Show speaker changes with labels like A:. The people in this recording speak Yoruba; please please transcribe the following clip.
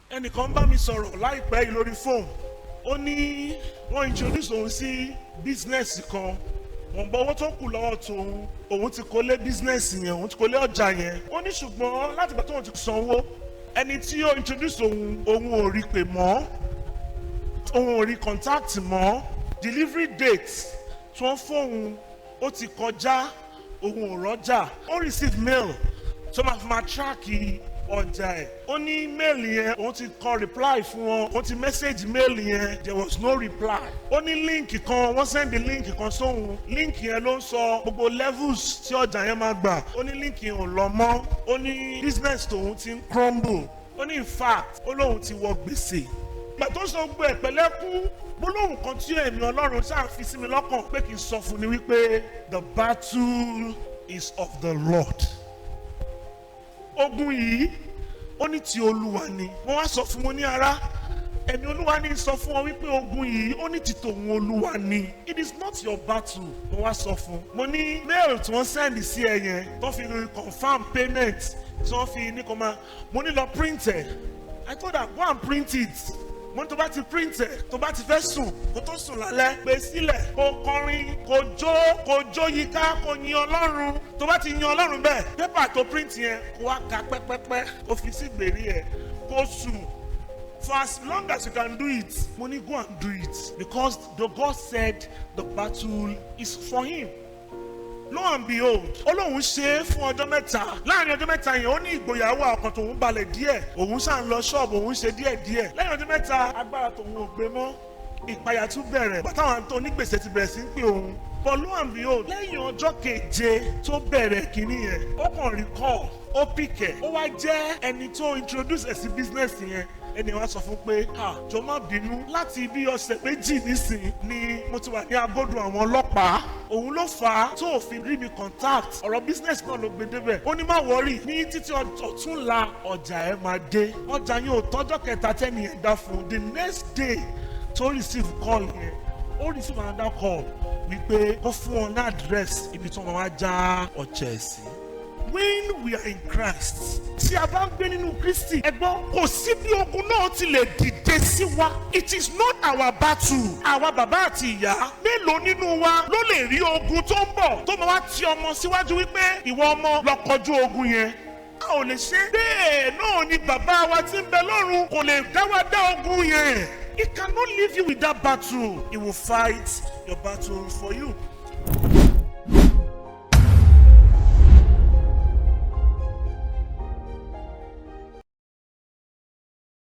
A: Ẹnìkan bá mi sọ̀rọ̀ láìpẹ́ yìí lórí fóònù. Ó ní wọ́n introduce òun sí business kan. Wọ́n bọ owó tó kù lọ́wọ́ tòun, òun ti kó lé business yẹn, òun ti kó lé ọjà yẹn. Ó ní ṣùgbọ́n láti ìgbà tóun ti sanwó, ẹni tí ó introduce òun, òun ò rí pè mọ́, òun ò rí contact mọ́. Delivery date tí wọ́n fóun, ó ti kọjá, òun ò rọ́jà. Ó receive mail tó máa fi máa track ọjà ẹ̀. Ó ní mail yẹn, òun ti kọ reply fún wọn, òun ti message mail yẹn, there was no reply. Ó ní link kan, wọ́n send link kan sóhun. Link yẹn ló ń sọ gbogbo levels tí ọjà yẹn máa gbà. Ó ní link yẹn ò lọ mọ́. Ó ní business tòun ti ń crumble. Ó ní in fact, ó lóun ti wọ gbèsè. Ìgbà tó sọ gbogbo ẹ̀ pẹ̀lẹ́kún, gbólóhùn kan tí ẹ̀mí Ọlọ́run ṣáà fi sí mi lọ́kàn pé kí n sọ fún ni wípé the battle is of the Lord. Ogun yìí, ó ní ti Olúwa ni. Wọ́n wá sọ fún wọn ní ara ẹ̀mí Olúwa ní sọ fún wọn wípé ogun yìí, ó ní ti tòun Olúwa ni. It is not your battle. Mo wá sọ fún mo ní mail tí wọ́n send sí ẹ yẹn, tó fi confirm payment, tí wọ́n fi ní kó máa, mo ní lọ print ẹ̀. I told her, "Go and print it." Mo ní tó bá ti print ẹ̀, tó bá ti fẹ́ sùn, kó tó sùn lálẹ́, gbé sílẹ̀, kó kọrin, kó jó, kó jó yíká, kó yin Ọlọ́run. Tó bá ti yin Ọlọ́run bẹ́ẹ̀, pépà tó print yẹn, kó wá ka pẹ́pẹ́pẹ́, kó fi sí gbèrí ẹ̀, kó sùn for as long as you can do it. Mo ní go and do it, because the God said the battle is for him. Lo and behold, ó lóun ṣe é fún ọjọ́ 3. Láàrin ọjọ́ 3 yẹn, ó ní ìgboyà wà, ọkàn tòun balẹ̀ díẹ̀, òun ṣàn lọ ṣọ́ọ̀bù, òun ṣe díẹ̀ díẹ̀. Lẹ́yìn ọjọ́ 3, agbára tòun ò gbé mọ́, ìpayà tún bẹ̀rẹ̀ bàtàwọn tó onígbèsè ti bẹ̀rẹ̀ sí ń pè òun. But lo and behold, lẹ́yìn ọjọ́ keje tó bẹ̀rẹ̀ kínní yẹn, ó kàn rí call, ó pick ẹ̀, ó wá jẹ́ ẹni tó introduce ẹ̀ sí business yẹn. Ẹni wá sọ fún pé, "Ah, jọ̀ọ́ má bínú, láti bí ọ̀sẹ̀ 2 nísìn ni mo ti wà ní agodo àwọn ọlọ́pàá. Òun ló fà á tó ò fi rí mi contact." Ọ̀rọ̀ business náà ló gbé débẹ̀. Ó ní má worry, ní títí ọ̀túnla, ọjà ẹ̀ máa dé. Ọjà yẹn ò tọ́jọ́ kẹta tẹ́ni ẹ̀ dá fún. The next day tó receive call yẹn, ó receive another call wípé kó fún ọ ní address ibi tí wọ́n máa já ọjà ẹ̀ sí. When we are in Christ, tí a bá ń gbé nínú Kristi, ẹ̀gbọ́n, kò sí bí ogun náà ti lè dìde sí wa. It is not our battle. Àwa bàbá àti ìyá, mélòó nínú wa ló lè rí ogun tó ń bọ̀, tó máa wá ti ọmọ síwájú wípé, "Ìwọ ọmọ, lọ kọjú ogun yẹn"? A ò lè ṣe. Bẹ́ẹ̀ náà ni bàbá wa tí ń bẹ lọ́run kò lè dá wa dá ogun yẹn. He cannot leave you with that battle. He will fight your battle for you.